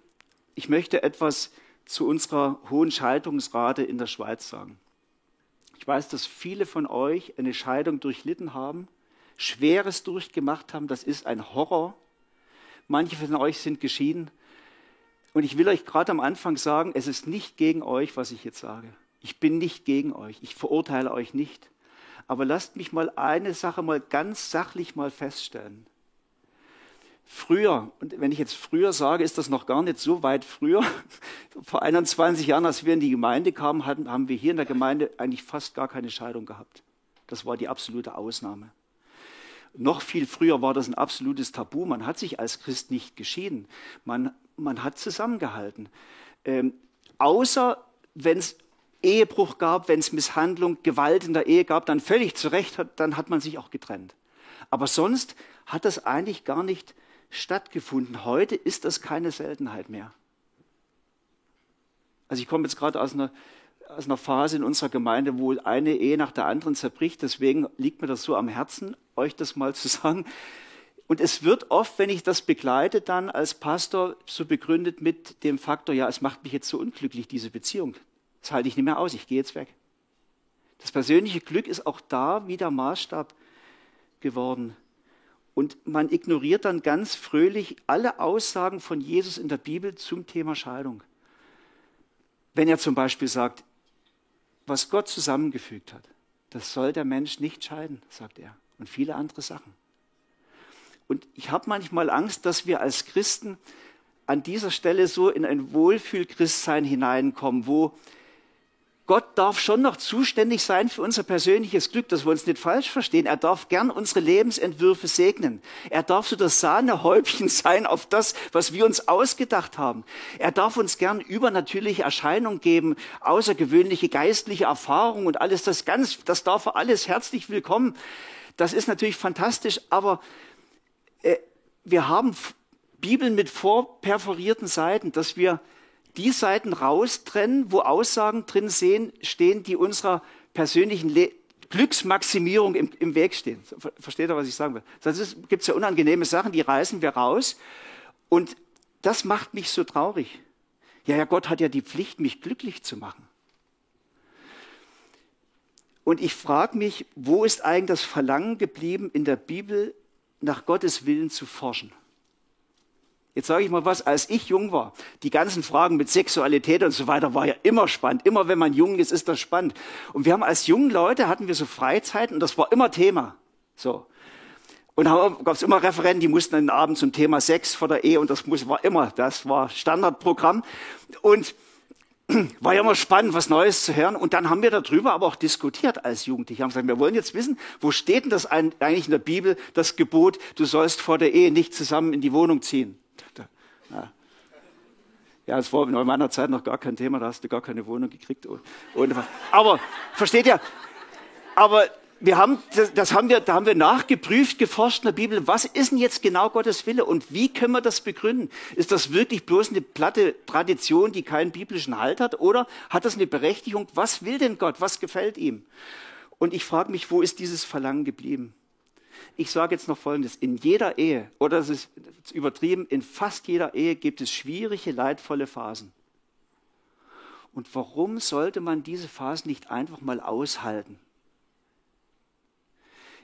Ich möchte etwas zu unserer hohen Scheidungsrate in der Schweiz sagen. Ich weiß, dass viele von euch eine Scheidung durchlitten haben, Schweres durchgemacht haben. Das ist ein Horror. Manche von euch sind geschieden. Und ich will euch gerade am Anfang sagen, es ist nicht gegen euch, was ich jetzt sage. Ich bin nicht gegen euch. Ich verurteile euch nicht. Aber lasst mich mal eine Sache mal ganz sachlich mal feststellen. Früher, und wenn ich jetzt früher sage, ist das noch gar nicht so weit früher. Vor 21 Jahren, als wir in die Gemeinde kamen, haben wir hier in der Gemeinde eigentlich fast gar keine Scheidung gehabt. Das war die absolute Ausnahme. Noch viel früher war das ein absolutes Tabu. Man hat sich als Christ nicht geschieden. Man hat zusammengehalten. Außer wenn es Ehebruch gab, wenn es Misshandlung, Gewalt in der Ehe gab, dann völlig zu Recht, dann hat man sich auch getrennt. Aber sonst hat das eigentlich gar nicht stattgefunden. Heute ist das keine Seltenheit mehr. Also ich komme jetzt gerade aus einer Phase in unserer Gemeinde, wo eine Ehe nach der anderen zerbricht. Deswegen liegt mir das so am Herzen, euch das mal zu sagen. Und es wird oft, wenn ich das begleite, dann als Pastor so begründet mit dem Faktor, ja, es macht mich jetzt so unglücklich, diese Beziehung. Das halte ich nicht mehr aus, ich gehe jetzt weg. Das persönliche Glück ist auch da wie der Maßstab geworden. Und man ignoriert dann ganz fröhlich alle Aussagen von Jesus in der Bibel zum Thema Scheidung. Wenn er zum Beispiel sagt, was Gott zusammengefügt hat, das soll der Mensch nicht scheiden, sagt er. Und viele andere Sachen. Und ich habe manchmal Angst, dass wir als Christen an dieser Stelle so in ein Wohlfühl-Christsein hineinkommen, wo Gott darf schon noch zuständig sein für unser persönliches Glück, dass wir uns nicht falsch verstehen. Er darf gern unsere Lebensentwürfe segnen. Er darf so das Sahnehäubchen sein auf das, was wir uns ausgedacht haben. Er darf uns gern übernatürliche Erscheinungen geben, außergewöhnliche geistliche Erfahrungen und alles das darf er alles herzlich willkommen. Das ist natürlich fantastisch, aber wir haben Bibeln mit vorperforierten Seiten, dass wir die Seiten raustrennen, wo Aussagen drin stehen, die unserer persönlichen Glücksmaximierung im Weg stehen. Versteht ihr, was ich sagen will? Sonst gibt es ja unangenehme Sachen, die reißen wir raus. Und das macht mich so traurig. Ja, Gott hat ja die Pflicht, mich glücklich zu machen. Und ich frage mich, wo ist eigentlich das Verlangen geblieben, in der Bibel nach Gottes Willen zu forschen? Jetzt sage ich mal was, als ich jung war, die ganzen Fragen mit Sexualität und so weiter war ja immer spannend. Immer wenn man jung ist das spannend. Und wir haben als junge Leute, hatten wir so Freizeiten und das war immer Thema. So. Und gab es immer Referenten, die mussten einen Abend zum Thema Sex vor der Ehe und das war Standardprogramm. Und war ja immer spannend, was Neues zu hören. Und dann haben wir darüber aber auch diskutiert als Jugendliche. Wir haben gesagt, wir wollen jetzt wissen, wo steht denn das eigentlich in der Bibel, das Gebot, du sollst vor der Ehe nicht zusammen in die Wohnung ziehen. Ja, das war in meiner Zeit noch gar kein Thema, da hast du gar keine Wohnung gekriegt. Aber, versteht ihr? Aber da haben wir nachgeprüft, geforscht in der Bibel, was ist denn jetzt genau Gottes Wille und wie können wir das begründen? Ist das wirklich bloß eine platte Tradition, die keinen biblischen Halt hat, oder hat das eine Berechtigung? Was will denn Gott? Was gefällt ihm? Und ich frage mich, wo ist dieses Verlangen geblieben? Ich sage jetzt noch Folgendes, in jeder Ehe, oder das ist übertrieben, in fast jeder Ehe gibt es schwierige, leidvolle Phasen. Und warum sollte man diese Phasen nicht einfach mal aushalten?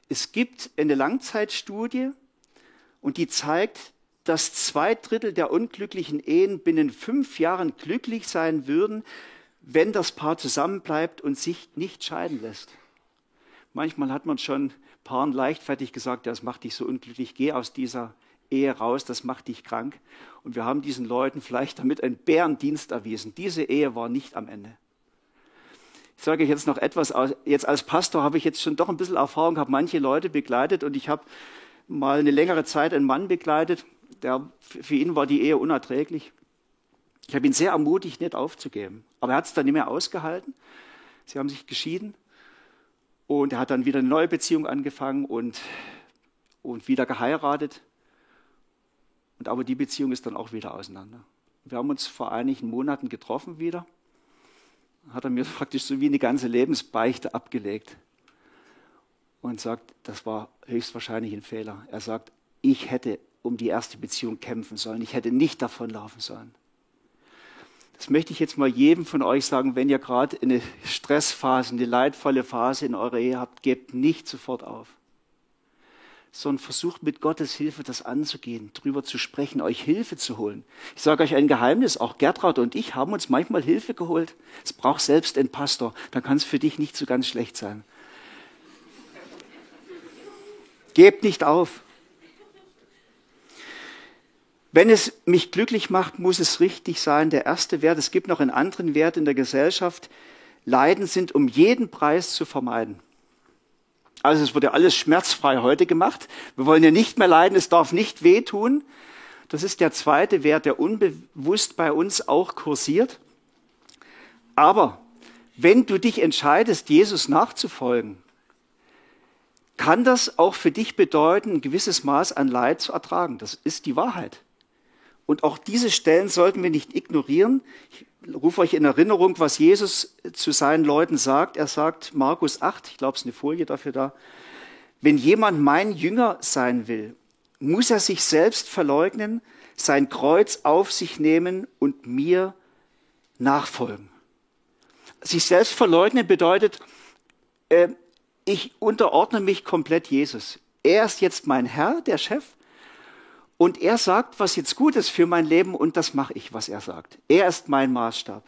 Es gibt eine Langzeitstudie und die zeigt, dass 2/3 der unglücklichen Ehen binnen 5 Jahren glücklich sein würden, wenn das Paar zusammenbleibt und sich nicht scheiden lässt. Manchmal hat man schon Paaren leichtfertig gesagt, das macht dich so unglücklich, geh aus dieser Ehe raus, das macht dich krank. Und wir haben diesen Leuten vielleicht damit einen Bärendienst erwiesen. Diese Ehe war nicht am Ende. Ich sage euch jetzt noch etwas, jetzt als Pastor habe ich jetzt schon doch ein bisschen Erfahrung, habe manche Leute begleitet und ich habe mal eine längere Zeit einen Mann begleitet, für ihn war die Ehe unerträglich. Ich habe ihn sehr ermutigt, nicht aufzugeben, aber er hat es dann nicht mehr ausgehalten. Sie haben sich geschieden. Und er hat dann wieder eine neue Beziehung angefangen und wieder geheiratet. Aber die Beziehung ist dann auch wieder auseinander. Wir haben uns vor einigen Monaten getroffen wieder. Hat er mir praktisch so wie eine ganze Lebensbeichte abgelegt. Und sagt, das war höchstwahrscheinlich ein Fehler. Er sagt, ich hätte um die erste Beziehung kämpfen sollen. Ich hätte nicht davonlaufen sollen. Das möchte ich jetzt mal jedem von euch sagen, wenn ihr gerade eine Stressphase, eine leidvolle Phase in eurer Ehe habt, gebt nicht sofort auf. Sondern versucht mit Gottes Hilfe das anzugehen, drüber zu sprechen, euch Hilfe zu holen. Ich sage euch ein Geheimnis, auch Gertraud und ich haben uns manchmal Hilfe geholt. Es braucht selbst einen Pastor, dann kann es für dich nicht so ganz schlecht sein. Gebt nicht auf. Wenn es mich glücklich macht, muss es richtig sein. Der erste Wert, es gibt noch einen anderen Wert in der Gesellschaft. Leiden sind um jeden Preis zu vermeiden. Also es wird ja alles schmerzfrei heute gemacht. Wir wollen ja nicht mehr leiden, es darf nicht wehtun. Das ist der zweite Wert, der unbewusst bei uns auch kursiert. Aber wenn du dich entscheidest, Jesus nachzufolgen, kann das auch für dich bedeuten, ein gewisses Maß an Leid zu ertragen. Das ist die Wahrheit. Und auch diese Stellen sollten wir nicht ignorieren. Ich rufe euch in Erinnerung, was Jesus zu seinen Leuten sagt. Er sagt, Markus 8, ich glaube, es ist eine Folie dafür da. Wenn jemand mein Jünger sein will, muss er sich selbst verleugnen, sein Kreuz auf sich nehmen und mir nachfolgen. Sich selbst verleugnen bedeutet, ich unterordne mich komplett Jesus. Er ist jetzt mein Herr, der Chef. Und er sagt, was jetzt gut ist für mein Leben und das mache ich, was er sagt. Er ist mein Maßstab.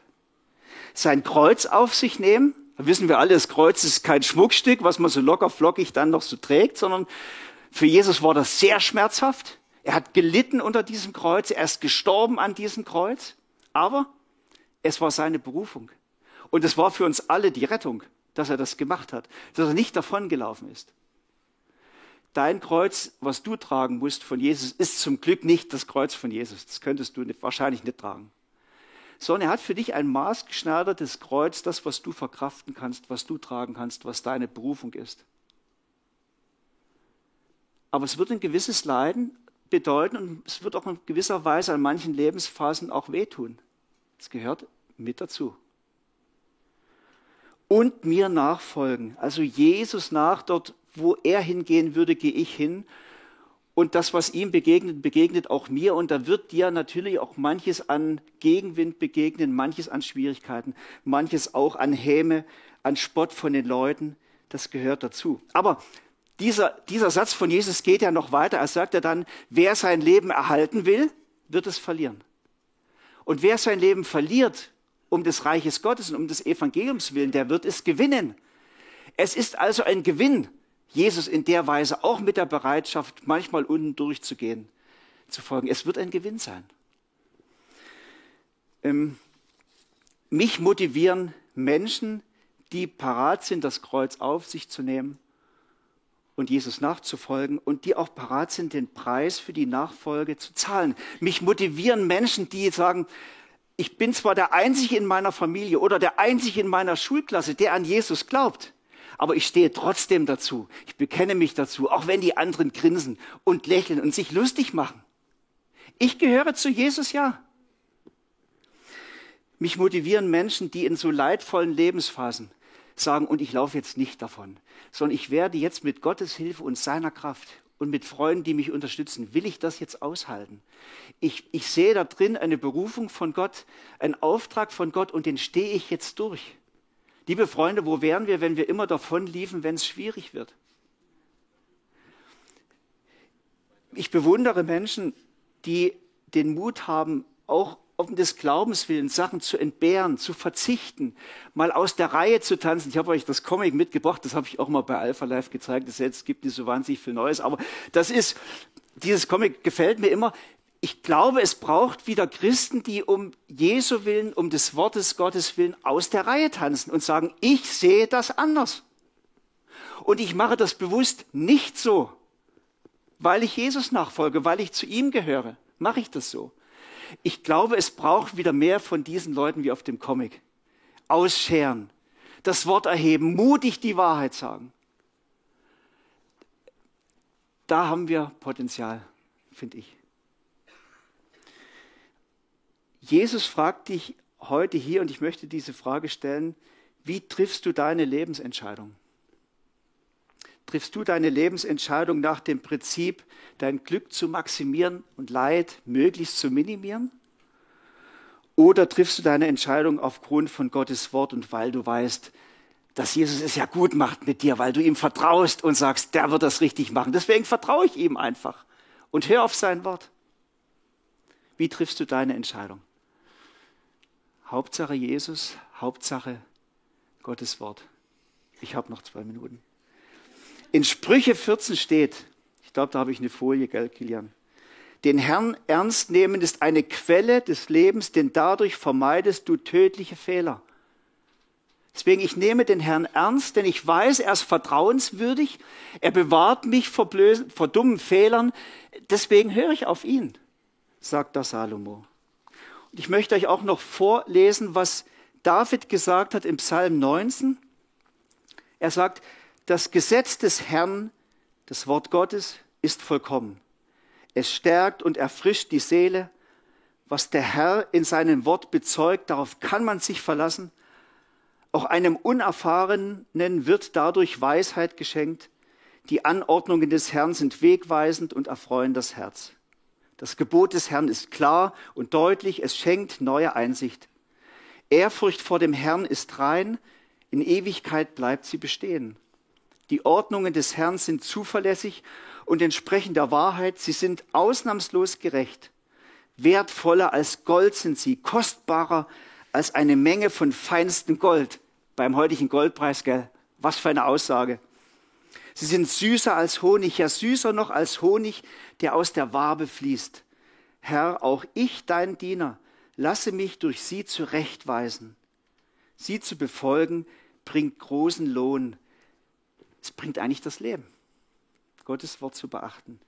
Sein Kreuz auf sich nehmen, da wissen wir alle, das Kreuz ist kein Schmuckstück, was man so locker flockig dann noch so trägt, sondern für Jesus war das sehr schmerzhaft. Er hat gelitten unter diesem Kreuz, er ist gestorben an diesem Kreuz, aber es war seine Berufung. Und es war für uns alle die Rettung, dass er das gemacht hat, dass er nicht davongelaufen ist. Dein Kreuz, was du tragen musst von Jesus, ist zum Glück nicht das Kreuz von Jesus. Das könntest du wahrscheinlich nicht tragen. Sondern er hat für dich ein maßgeschneidertes Kreuz, das, was du verkraften kannst, was du tragen kannst, was deine Berufung ist. Aber es wird ein gewisses Leiden bedeuten und es wird auch in gewisser Weise an manchen Lebensphasen auch wehtun. Das gehört mit dazu. Und mir nachfolgen, also Jesus nach, dort wo er hingehen würde, gehe ich hin. Und das, was ihm begegnet, begegnet auch mir. Und da wird dir natürlich auch manches an Gegenwind begegnen, manches an Schwierigkeiten, manches auch an Häme, an Spott von den Leuten. Das gehört dazu. Aber dieser Satz von Jesus geht ja noch weiter. Er sagt ja dann, wer sein Leben erhalten will, wird es verlieren. Und wer sein Leben verliert, um des Reiches Gottes und um des Evangeliums willen, der wird es gewinnen. Es ist also ein Gewinn, Jesus in der Weise auch mit der Bereitschaft, manchmal unten durchzugehen, zu folgen. Es wird ein Gewinn sein. Mich motivieren Menschen, die parat sind, das Kreuz auf sich zu nehmen und Jesus nachzufolgen und die auch parat sind, den Preis für die Nachfolge zu zahlen. Mich motivieren Menschen, die sagen, ich bin zwar der Einzige in meiner Familie oder der Einzige in meiner Schulklasse, der an Jesus glaubt, aber ich stehe trotzdem dazu. Ich bekenne mich dazu, auch wenn die anderen grinsen und lächeln und sich lustig machen. Ich gehöre zu Jesus, ja. Mich motivieren Menschen, die in so leidvollen Lebensphasen sagen, und ich laufe jetzt nicht davon, sondern ich werde jetzt mit Gottes Hilfe und seiner Kraft und mit Freunden, die mich unterstützen, will ich das jetzt aushalten. Ich sehe da drin eine Berufung von Gott, einen Auftrag von Gott und den stehe ich jetzt durch. Liebe Freunde, wo wären wir, wenn wir immer davonliefen, wenn es schwierig wird? Ich bewundere Menschen, die den Mut haben, auch um des Glaubens willen Sachen zu entbehren, zu verzichten, mal aus der Reihe zu tanzen. Ich habe euch das Comic mitgebracht, das habe ich auch mal bei Alpha Life gezeigt. Es gibt nicht so wahnsinnig viel Neues, aber dieses Comic gefällt mir immer. Ich glaube, es braucht wieder Christen, die um Jesu willen, um des Wortes Gottes willen aus der Reihe tanzen und sagen, ich sehe das anders. Und ich mache das bewusst nicht so, weil ich Jesus nachfolge, weil ich zu ihm gehöre, mache ich das so. Ich glaube, es braucht wieder mehr von diesen Leuten wie auf dem Comic. Ausscheren, das Wort erheben, mutig die Wahrheit sagen. Da haben wir Potenzial, finde ich. Jesus fragt dich heute hier, und ich möchte diese Frage stellen, wie triffst du deine Lebensentscheidung? Triffst du deine Lebensentscheidung nach dem Prinzip, dein Glück zu maximieren und Leid möglichst zu minimieren? Oder triffst du deine Entscheidung aufgrund von Gottes Wort und weil du weißt, dass Jesus es ja gut macht mit dir, weil du ihm vertraust und sagst, der wird das richtig machen. Deswegen vertraue ich ihm einfach und hör auf sein Wort. Wie triffst du deine Entscheidung? Hauptsache Jesus, Hauptsache Gottes Wort. Ich habe noch 2 Minuten. In Sprüche 14 steht, ich glaube, da habe ich eine Folie, gell, Kilian? Den Herrn ernst nehmen ist eine Quelle des Lebens, denn dadurch vermeidest du tödliche Fehler. Deswegen, ich nehme den Herrn ernst, denn ich weiß, er ist vertrauenswürdig, er bewahrt mich vor dummen Fehlern, deswegen höre ich auf ihn, sagt der Salomo. Und ich möchte euch auch noch vorlesen, was David gesagt hat im Psalm 19. Er sagt, das Gesetz des Herrn, das Wort Gottes, ist vollkommen. Es stärkt und erfrischt die Seele. Was der Herr in seinem Wort bezeugt, darauf kann man sich verlassen. Auch einem Unerfahrenen wird dadurch Weisheit geschenkt. Die Anordnungen des Herrn sind wegweisend und erfreuen das Herz. Das Gebot des Herrn ist klar und deutlich, es schenkt neue Einsicht. Ehrfurcht vor dem Herrn ist rein, In Ewigkeit bleibt sie bestehen. Die Ordnungen des Herrn sind zuverlässig und entsprechen der Wahrheit. Sie sind ausnahmslos gerecht. Wertvoller als Gold sind sie, kostbarer als eine Menge von feinstem Gold. Beim heutigen Goldpreis, gell? Was für eine Aussage. Sie sind süßer als Honig, ja süßer noch als Honig, der aus der Wabe fließt. Herr, auch ich, dein Diener, lasse mich durch sie zurechtweisen. Sie zu befolgen, bringt großen Lohn. Es bringt eigentlich das Leben, Gottes Wort zu beachten.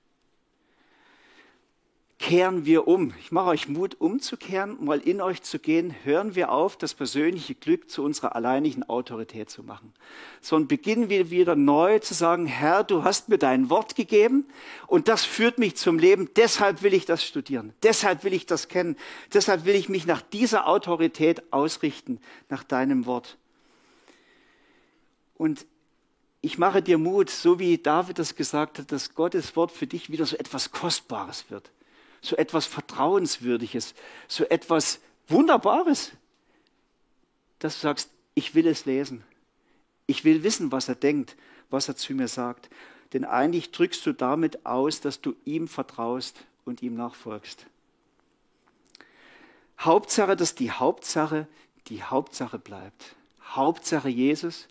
Kehren wir um. Ich mache euch Mut, umzukehren, mal in euch zu gehen. Hören wir auf, das persönliche Glück zu unserer alleinigen Autorität zu machen. Sondern beginnen wir wieder neu zu sagen, Herr, du hast mir dein Wort gegeben und das führt mich zum Leben. Deshalb will ich das studieren. Deshalb will ich das kennen. Deshalb will ich mich nach dieser Autorität ausrichten, nach deinem Wort. Und ich mache dir Mut, so wie David es gesagt hat, dass Gottes Wort für dich wieder so etwas Kostbares wird. So etwas Vertrauenswürdiges, so etwas Wunderbares, dass du sagst, ich will es lesen. Ich will wissen, was er denkt, was er zu mir sagt. Denn eigentlich drückst du damit aus, dass du ihm vertraust und ihm nachfolgst. Hauptsache, dass die Hauptsache bleibt. Hauptsache Jesus.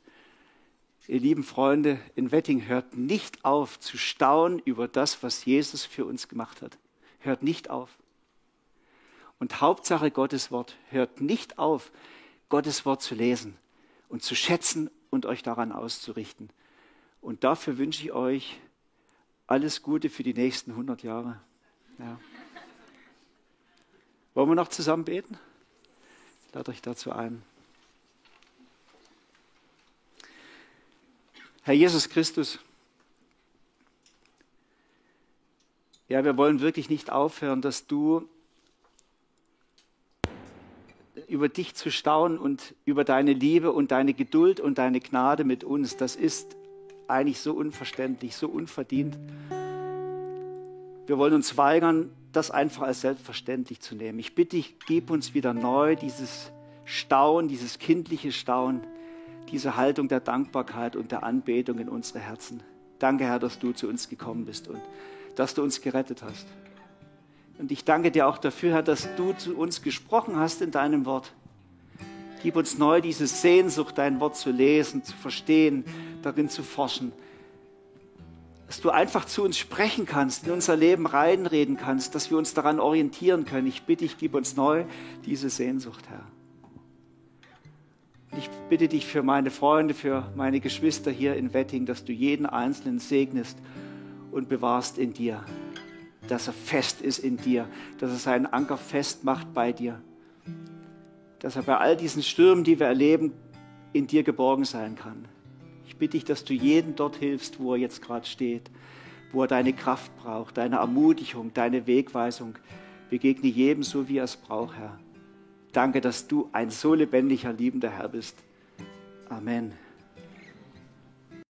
Ihr lieben Freunde in Wetting, hört nicht auf zu staunen über das, was Jesus für uns gemacht hat. Hört nicht auf. Und Hauptsache Gottes Wort, hört nicht auf, Gottes Wort zu lesen und zu schätzen und euch daran auszurichten. Und dafür wünsche ich euch alles Gute für die nächsten 100 Jahre. Ja. Wollen wir noch zusammen beten? Ich lade euch dazu ein. Herr Jesus Christus, ja, wir wollen wirklich nicht aufhören, dass du über dich zu staunen und über deine Liebe und deine Geduld und deine Gnade mit uns, das ist eigentlich so unverständlich, so unverdient. Wir wollen uns weigern, das einfach als selbstverständlich zu nehmen. Ich bitte dich, gib uns wieder neu dieses Staunen, dieses kindliche Staunen, diese Haltung der Dankbarkeit und der Anbetung in unsere Herzen. Danke, Herr, dass du zu uns gekommen bist und dass du uns gerettet hast. Und ich danke dir auch dafür, Herr, dass du zu uns gesprochen hast in deinem Wort. Gib uns neu diese Sehnsucht, dein Wort zu lesen, zu verstehen, darin zu forschen. Dass du einfach zu uns sprechen kannst, in unser Leben reinreden kannst, dass wir uns daran orientieren können. Ich bitte dich, gib uns neu diese Sehnsucht, Herr. Und ich bitte dich für meine Freunde, für meine Geschwister hier in Wetting, dass du jeden Einzelnen segnest und bewahrst in dir, dass er fest ist in dir, dass er seinen Anker fest macht bei dir, dass er bei all diesen Stürmen, die wir erleben, in dir geborgen sein kann. Ich bitte dich, dass du jedem dort hilfst, wo er jetzt gerade steht, wo er deine Kraft braucht, deine Ermutigung, deine Wegweisung. Begegne jedem so, wie er es braucht, Herr. Danke, dass du ein so lebendiger, liebender Herr bist. Amen.